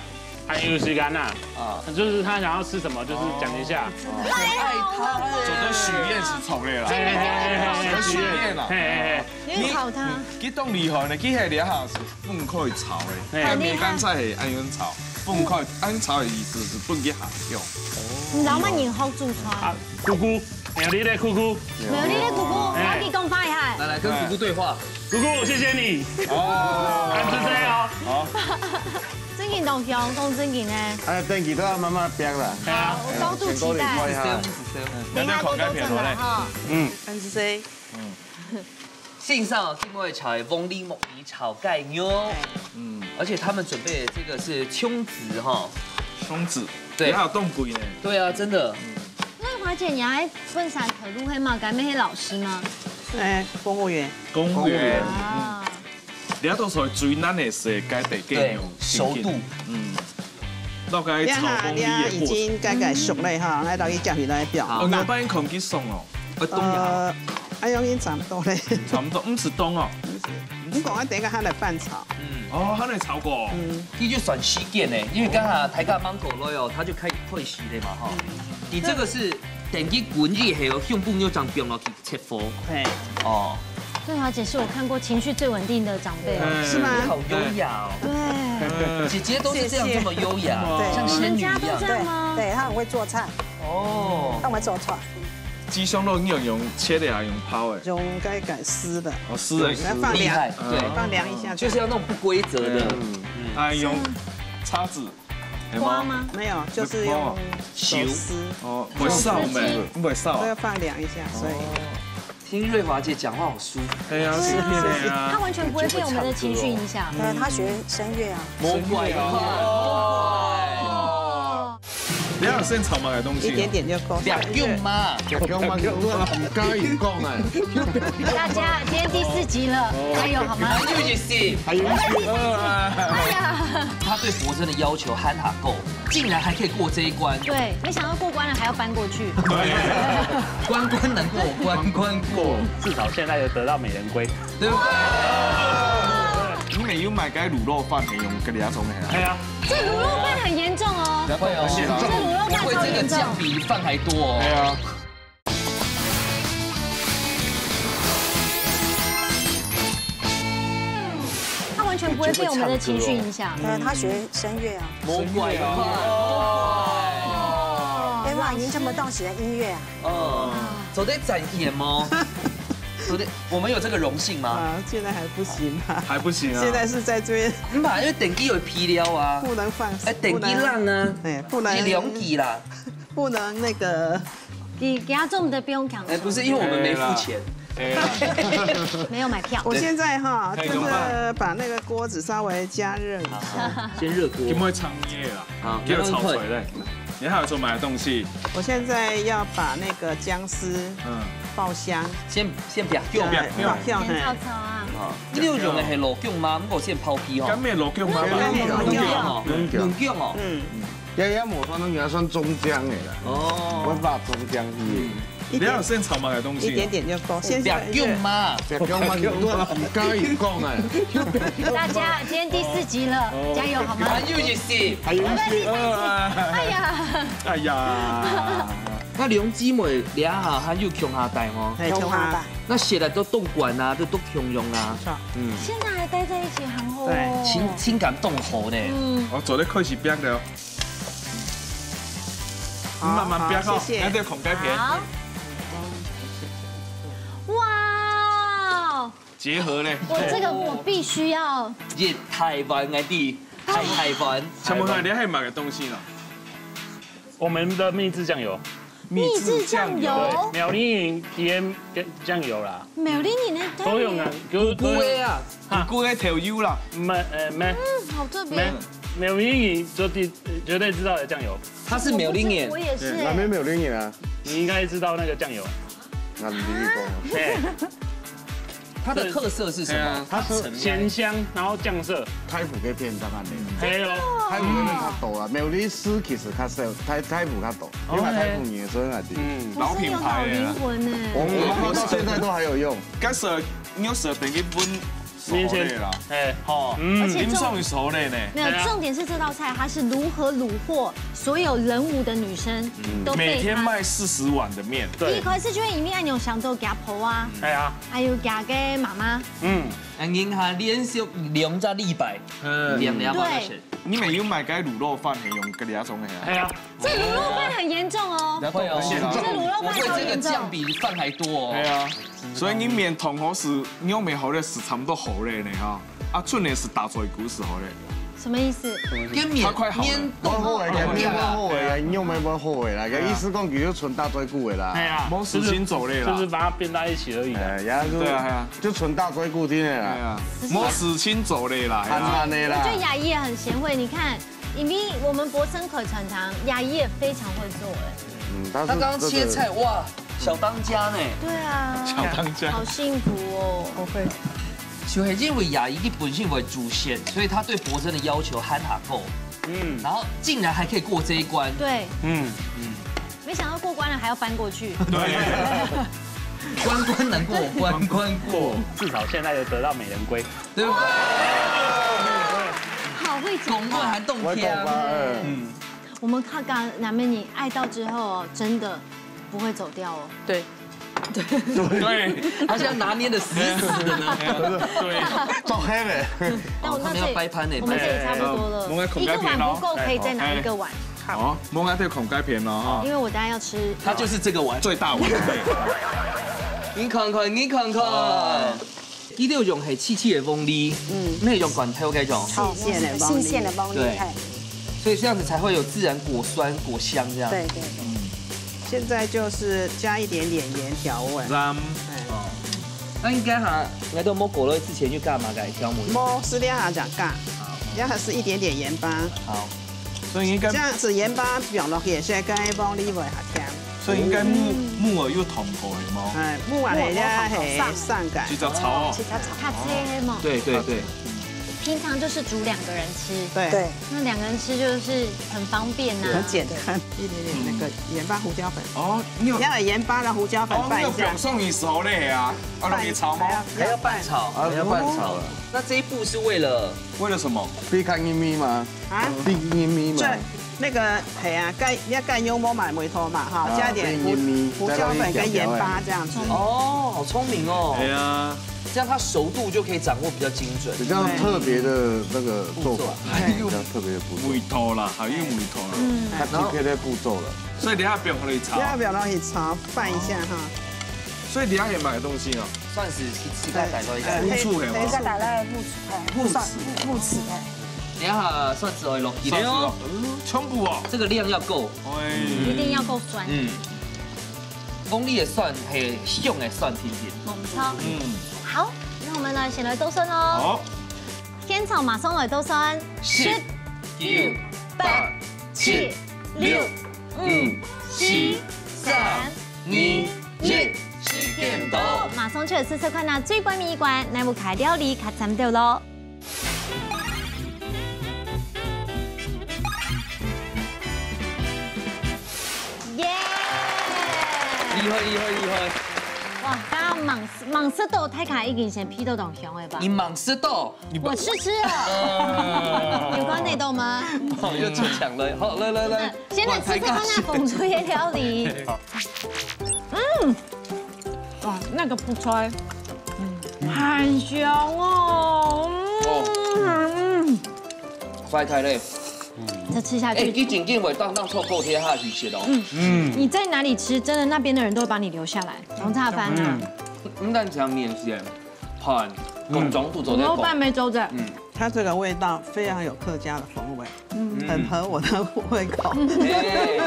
还有时间呐。啊，就是他想要吃什么，就是讲一下。爱他，做个许愿是错的啦，哎哎哎哎哎，许愿啦。哎哎哎，你好他。你当厉害呢，佢系两下是分开炒的，哎，梅干菜系爱用炒，分开，爱用炒的意思是分佢下香。你老板你好煮菜。啊，姑姑，苗栗的姑姑，苗栗的姑姑，我给讲法一下。来来，跟姑姑对话。姑姑，謝謝你。哦，很值得哦。好。正經當香，講正經个。哎，等佢都要慢慢變了。對啊。好，我高度期待。先過來看一下。等一下過多陣了哈。嗯。安子生。嗯。先生，今晡日炒个黃梨木耳炒雞肉。嗯。而且他們準備的這個是蔥子哈。蔥子，對。也還有凍櫃呢。對啊，真的。嗯。那華姐，你還分享可路黑嗎？敢咩係老師嗎？哎，公務員。公務員。啊。 這都屬於最難个係該地雞肉，對，熟度。嗯。落該炒黃梨个過程。你看，你已經該該熟了哈，來，落去攪拌來表。好。哦，牛排可以送哦。呃，凍呀。呃，哎喲，已經差不多了。差不多，毋使凍哦。毋使。你講啊，等一下還來拌炒。嗯。哦，還來炒過。嗯。佢就算時間呢，因為剛才大家吂過來哦，佢就開始開始了嘛，哈。嗯。你這個是等佢滾以後，全部又這樣放落去。 切火。嘿。哦。對啊，姐是我看過情緒最穩定的長輩了。嗯。是嗎？你好優雅哦。對。嗯。姐姐都是這樣這麼優雅，謝謝。像仙女一樣。你們家都這樣嗎？對，對，她很會做菜。哦。她很會做菜。雞胸肉你有用切的啊，用泡的？用該改絲的。哦，絲的。來放涼，厲害，對。放涼一下。就是要那種不規則的。嗯。嗯。哎，用叉子。 係無？刮嗎？沒有，就是用手撕。哦，會燒咩？手撕雞。毋會燒啊？這個放涼一下，所以。哦。聽瑞華姐講話好舒服。哎呀，是，是，是，是。哎呀。它完全不會被我們的情緒影響。呃，她學聲樂啊。無怪啊。哦。你要先炒麼个東西哦？一點點就夠。兩用嘛。兩用嘛，你都毋介意講哎。大家，今天第四集了，加油好嗎？還有一些。還有一些。哎呀。 他對佛生的要求還很高，竟然還可以過這一關。對，沒想到過關了還要搬過去。對。關關難過，關關過。至少現在有得到美人歸。對不對？你們有買該滷肉飯，還用這兩種的啊？哎呀。這滷肉飯很嚴重哦。不要動氣啊。這滷肉飯超嚴重。比這個醬比飯還多哦。哎呀。 他完全不會被我們的情緒影響。呃，他學聲樂啊。魔鬼啊！哦。哎，哇，你這麼早喜歡音樂啊？哦，昨天展演嗎？昨天我們有這個榮幸嗎？啊，現在還不行啊。還不行啊。現在是在這邊。你嘛，因為電機有皮料啊。不能放，哎，電機浪啊。不能，哎，不能。是兩機啦。不能那個 佢，佢做毋得，不用搶。哎，不是，因為我們沒付錢。哎啦。沒有買票。我現在哈，哎，就是把那個鍋子稍微加熱一下。好，先熱鍋。今晡日唱夜啦，好，給我炒出來。你還有什麼東西？我現在要把那個薑絲，嗯，爆香。先，先不要，不要，不要，不要。先炒炒啊。好，你有用的係老薑嗎？毋過先泡皮哦。乾麵老薑嗎？乾麵老薑哦。老薑哦。嗯。 也，也無算，應該算中薑个啦。哦。我把中薑去。嗯。你要先炒麼个東西哦？一點點就夠，先，先，白薑嘛。白薑嘛，你都毋介意講哎。大家，今天第四集了，哦。加油好嗎？還有一些。還有一些。哎呀。哎呀。該兩姊妹這下還有共下戴吼？嘿，共下戴。該食个都凍罐啊，都，都共用啊。嗯。現在還戴在一起，很好哦。對。情，情感凍好呢。嗯。我做得開始煸了。 你慢慢煸哦，好，謝謝。那這個孔蓋片。好。哇哦！結合呢？我這個我必須要。也台灣个地，台，台灣。請問看，你還有麼个東西呢？我們的秘製醬油。秘製醬油。對，苗栗人个醬油啦。苗栗人个醬油。都有啊，有，古古个啊，哈。古古个豆油啦。沒，呃，沒。嗯，好特別。沒，苗栗人絕對，絕對知道的醬油。 他是苗栗人。我也是欸。對，那邊苗栗人啊。你應該知道那個醬油。那你繼續講啊。對。它的特色是什麼？對啊。它是鹹香，然後醬色。大埔該片當然咧。係哦。大埔該片較多啊，苗栗市其實較少，大，大埔較多，因為大埔人个所以來的。嗯，老品牌的啦。我是有老靈魂欸。我們，我們到現在都還有用。該時候你有時候等於分 熟類啦。面線。哎。吼，嗯。而且重，你們終於熟類呢。沒有，對啊。重點是這道菜，它是如何擄獲所有仁武的女生，嗯。都被它，每天賣四十碗的麵。對。一開始就會因為恁樣想到佢婆啊，哎呀。還有佢个媽媽。嗯。啊，人家連續兩隻禮拜，嗯。兩兩碗个錢。對。你們有買該滷肉飯，還用這兩種的啊？哎呀。這滷肉飯很嚴重哦。不要動氣啦。這滷肉飯超嚴重。我會這個醬比飯還多哦。哎呀。所以你面通好勢，肉糜好了，係差不多好了呢哈。啊，剩个係大嘴骨係好了。什麼意思？跟面，快快好了。面都好了，面都好了，肉糜都好了啦。意思講，佢就剩大嘴骨了啦。哎呀，無事情做了啦。就是把它并在一起而已啊。哎呀，就，對啊，哎呀。就剩大嘴骨定了啦。哎呀，無事情做了啦，哎呀。簡單的啦。我覺得雅怡也很賢慧，你看，因為我們博生可常常，雅怡也非常會做哎。嗯，他是他剛剛切菜，這個哇，小當家呢。對啊，小當家。好幸福哦。不會。就係因為雅怡本身為主線，所以他對博生的要求還較高。嗯。然後竟然還可以過這一關。對。嗯。嗯。沒想到過關了還要翻過去。對。關關難過，關關過。至少現在有得到美人歸。對不對？好會講話。講話還動聽。會講話，哎。嗯。我們看到男美女愛到之後哦，真的不會走掉哦。對。對。他現在拿捏得死死的呢。對。做黑的。但我們這裡，哦，他們要掰盤呢，我們這裡差不多了，掰盤。一個碗不夠，可以再拿一個碗。好，莫愛對孔蓋片了哈。因為我等下要吃。他就是這個碗。最大碗。你看看，你看看。哦。 佢兜用係細細个黃梨，嗯。毋係用罐頭該種。新鮮个黃梨。新鮮个黃梨，對。嘿。所以這樣子才會有自然果酸、果香這樣。對，對，對。嗯。現在就是加一點點鹽調味。鹽。哎。哦。該應該哈，應該都無過了之前就加麼个調味？無，係這下正加。好。這下係一點點鹽巴。好。所以應該這樣子鹽巴放落去，先跟黃梨會較甜。 所以應該木，木耳又同口的嗎？哎，木耳个也係生个。直接炒哦。直接炒。較脆个嘛。對，對，對。平常就是煮兩個人吃。對。對。那兩個人吃就是很方便啊。很簡單，一點點那個鹽巴、胡椒粉。哦，你有，要有鹽巴跟胡椒粉拌一下。哦，你有放上去熟了啊，啊，落去炒嗎？拌一下，還要拌炒，還要拌炒了。那這一步是為了？為了什麼？避開油煙嗎？啊？避油煙嗎？這，那個，係啊，蓋，你要蓋油無嘛，梅頭嘛，哈，啊，加一點胡，避油煙，胡椒粉跟鹽巴這樣子。哦，好聰明哦。對啊。這樣它熟度就可以掌握比較精準。比較特別的那個做法，步驟。比較特別的步驟。味道啦，還有味道啦。嗯。它T K的步驟了。所以等一下放落去炒。等一下放落去炒，拌一下哈。所以等一下有麼个東西哦？算是自家帶落去个。哎，黑，黑醋係嗎？自家帶來个木，哎，木耳。木耳，哎。等一下蒜子會落去。蒜子哦，嗯，全部哦。這個量要夠。哎。一定要夠酸。嗯。 講你个蒜係香个蒜甜甜。無錯。嗯。好，那我們來先來倒蒜哦。好。仙草馬上來倒蒜。十、九、八、七、六、五、四、三、二、一，時間到。馬上就來試試看啊，最尾一關，哪屋个料理較讚到咯。 耶！厲害，厲害，厲害！哇，剛剛吂，吂食到，大家已經先鼻到當香了吧？你吂食到？我吃吃了。有關內鬥嗎？哦，又出場了。好，來，來，來。真的，先來吃吃看那紅隊的料理。好。嗯。 哇，那個覆菜，嗯，很香哦。哦。嗯。覆菜咧。這吃下去，哎，佢真正會當當做高鐵下去食哦。嗯，你在哪裡吃，真的那邊的人都會把你留下來，當差飯啊。嗯。毋單淨麵線，飯，嗯。各種都做得講。牛肉飯沒走的。嗯。它這個味道非常有客家的風味。 嗯。很合我的胃口。哎，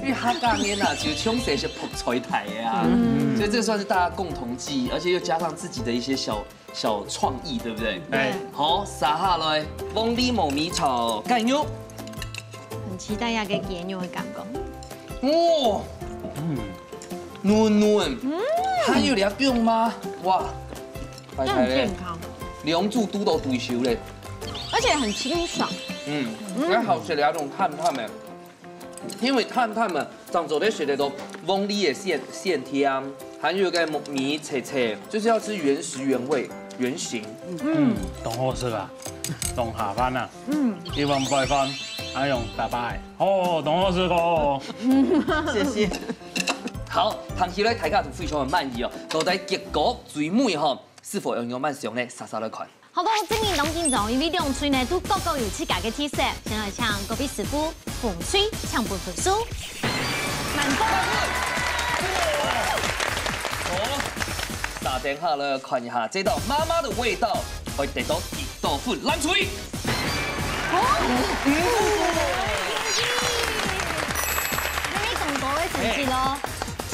因為客家人啊，就從細食覆菜大个啊，嗯。所以這算是大家共同記憶，而且又加上自己的一些小，小創意，對不對？對。好，接下來，黃梨糯米炒雞肉。很期待那個雞肉的感覺。哦，嗯。嫩嫩，嗯。還有兩種嗎？哇，這很健康。兩組都到對手咧。 而且很清爽。嗯，嗯。該好食个那種淡淡个，因為淡淡个，正做得食得到黃梨个鮮，鮮甜，還有該米脆脆，就是要吃原汁原味、原形。嗯，當好食啊，當下飯啊，嗯。一碗白飯，還用打敗，哦，當好食哦。謝謝。好，聽起來大家都非常个滿意哦，到底結果最尾吼，是否有恁樣相呢？煞煞來看。 好个，正經當緊張，因為兩隊呢都各各有自家个特色。先來請隔壁師傅紅隊請分分數。滿分。哦，打電話來看一下，這道媽媽的味道會得到幾多分？藍隊。你講到个成績咯，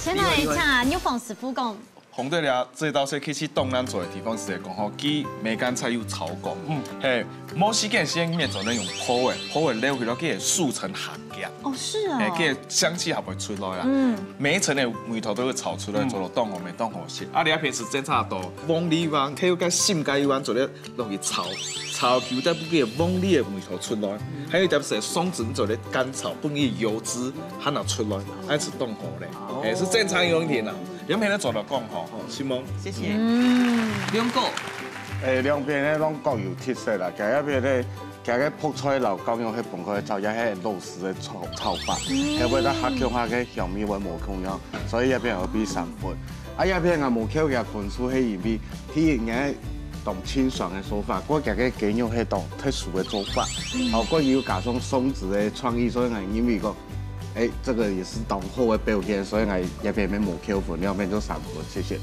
先來請啊，玉鳳師傅講。紅隊了，這道菜其實當難做个地方係講吼，佢梅乾菜有炒過，嗯，嘿，無時間時間裡面做得用烰个，烰个了佢落去个酥脆下 哦，是哦。哎，佢个香氣還會出來啦。嗯，每一層个味道都會炒出來，嗯，做到當好味，當好食。啊，你愛配食煎炒到黃梨丸，還有个心肝油丸做得落去炒，炒久，再分佢个黃梨个味道出來。還有一點係松子做得乾炒，分佢油脂還拿出來，還係當好咧。哎，係煎炒个問題啦。兩片都做到當好，吼，承蒙。謝謝。嗯，兩個。哎，兩片个攏各有特色啦，今日片个 佢个覆菜摎剛剛該本个炒，也係老式个炒，炒法，嗯，佢會得客家个香味會無共樣，所以這片會分三分。啊，這片啊，無扣个分數係因為第一，佢當清爽个做法，過佢个雞肉係當特殊个做法，嗯，好，過有加上松子个創意，所以𠊎認為講，哎，這個也是當好个表現，所以𠊎這片無扣分，這片就三分，謝謝。謝謝。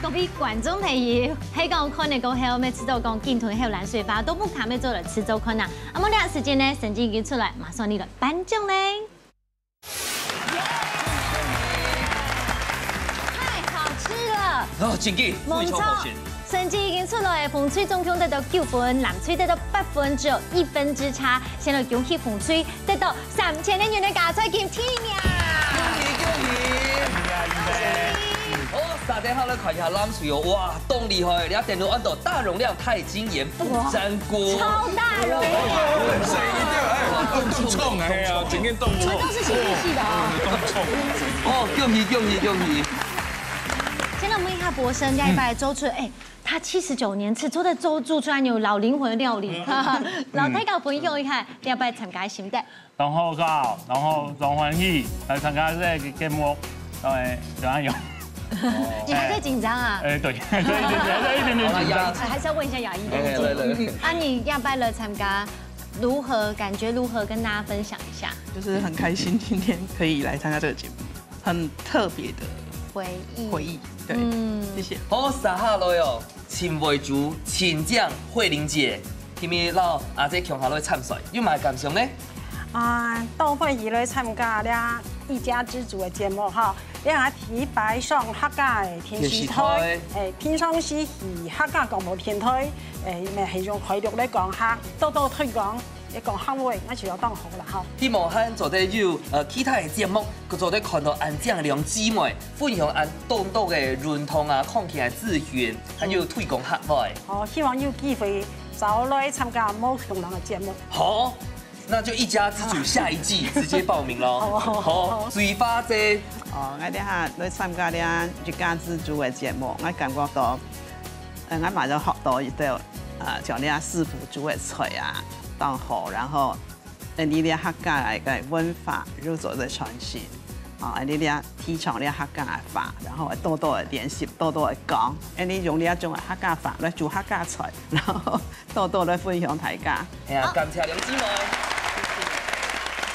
各位觀眾朋友，係講看了過後，愛知道講緊吞口涎水花，都毋敢愛做來試做看啊。啊，無這時間呢，成績已經出來，馬上你來頒獎咧。太好吃了！哦，真个，非常好吃。無錯，成績已經出來，紅隊總共得到九分，藍隊得到八分，只有一分之差。先來恭喜紅隊， 得到三千个銀个加菜金第一名。恭喜恭喜！好，續等下來看一下藍隊哦，哇，當厲害！這電腦安到大容量鈦晶岩不沾鍋。超大容量。哎，當衝哎，哎呀，今天當衝。你們都是新聞系的啊。當衝。哦，恭喜恭喜恭喜！先來問一下博生，這禮拜週春，哎， 他七十九年次做得做出恁有老靈魂个料理，摎大家分享一下，這擺參加个心得。當好搞，然後當歡喜來參加這個節目，哎，就恁樣。你還在緊張啊？哎，對，對，對，對，對，一點點緊張。還是要問一下雅一的意見。哎，來，來，來。啊，你這擺來參加，如何？感覺如何？跟大家分享一下。就是很開心今天可以來參加這個節目。 很特別的回憶。回憶，對，嗯，謝謝。好，續下來哦，陳慧珠、陳靚、慧玲姐，今晡日摎阿姊共下來參賽，有麼个感想呢？啊，當歡喜來參加這一家之煮个節目哈，這下第一擺上客家个電視台，電視台。哎，平常時係客家廣播電台，哎，乜係用開錄來講客，多多推廣。 你講客話，𠊎就有當好啦吼。希望還做得有，呃，其他个節目，佢做得看到恁靚兩姊妹分享恁多多个運動啊、康健个資訊，還有推廣客話。好，希望有機會再來參加無共樣个節目。好，那就一家之煮下一季直接報名咯。好，好，好，好。水花姐。哦，𠊎這下來參加這一家之煮个節目，𠊎感覺到，呃，𠊎嘛有學到一道 啊，像這師傅煮个菜啊，當好，然後，呃，你這客家个文化又做得傳承，啊，你這提倡這客家个話，然後多多个練習，多多个講，哎，你用這種个客家話來煮客家菜，然後多多來分享大家。哎呀，感謝兩姊妹。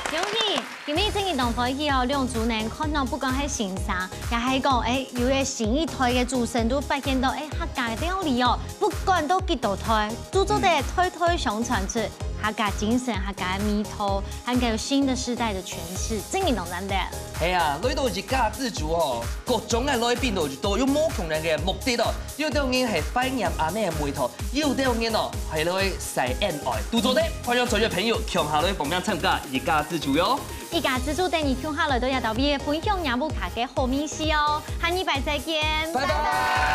恭喜！ 今晡日真个當歡喜哦，兩組呢，看到不管係先生，也係講，哎，有个新一代个主持人都發現到，哎，客家个料理哦，不管到幾多代，都做得代代相傳出客家精神、客家个味道，還有新的世代的詮釋，真个當難得。係啊，來到一家之煮哦，各種个來賓都都有無共樣个目的哦。有兜人係懷念阿姆个味道，有兜人哦係來晒恩愛。都做得，歡迎所有朋友共下來報名參加一家之煮喲。 一家之煮等你共下來到這搭位分享若屋下个好味緒哦。下禮拜再見，拜拜。